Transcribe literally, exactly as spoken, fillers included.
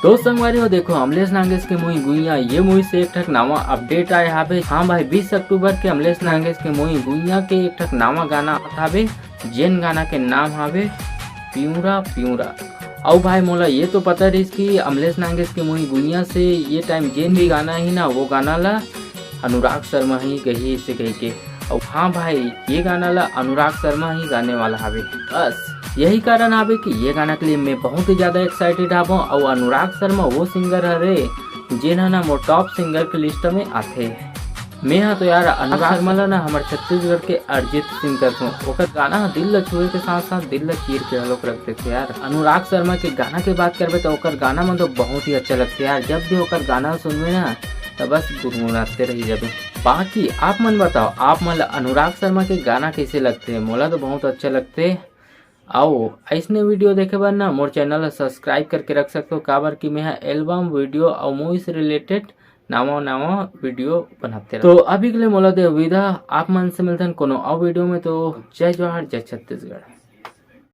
तो संगवारी हो, देखो, अमलेश नागेश के मुही गुइया, ये मुही से एक ठक नावा अपडेट आए हाबे। हाँ भाई, बीस अक्टूबर के अमलेश नागेश के मुही गुइया के एक ठक नावा गाना आत हाबे, जेन गाना के नाम हाबे पिंवरा पिंवरा। अउ भाई, मोला ये तो पता रहिस कि अमलेश नागेश के मुही गुइया से ये टाइम जेन भी गाना ही ना, वो गाना ला अनुराग शर्मा ही गही से कह के। अउ हाँ भाई, ये गाना ला अनुराग शर्मा ही गाने वाला हावे। बस यही कारण हावे कि ये गाना के लिए मैं बहुत ही ज्यादा एक्साइटेड हावों। अउ अनुराग शर्मा वो सिंगर हरे, जेन ह ना मोर टॉप सिंगर के लिस्ट में आथे। मैं हा तो यार अनुराग शर्मा ला ना हमर छत्तीसगढ़ के अरिजीत सिंह कथों। ओकर गाना ह दिल ला छुए के साथ साथ दिल ला चीर के घलोक रख देथे यार। अनुराग शर्मा के गाना के बात करबे तो ओकर गाना मन तो बहुत ही अच्छा लगथे यार। जब भी ओकर गाना सुनबे ना, तो बस गुनगुनाते रही जाबे। बाकी आप मन बताओ, आप मन ला अनुराग शर्मा के गाना कैसे लगथे? मोला तो बहुत अच्छा लगथे। अउ ऐसने वीडियो देखे बर ना मोर चैनल ला सब्सक्राइब करके रख सकते हो, काबर कि मैं एल्बम वीडियो अउ मूवी से रिलेटेड नवा नवा वीडियो बनाते रहूँ। तो अभी के लिए मोला दे विदा, आप मन से मिलथन कोनो अउ वीडियो में। तो जय जोहार, जय छत्तीसगढ़।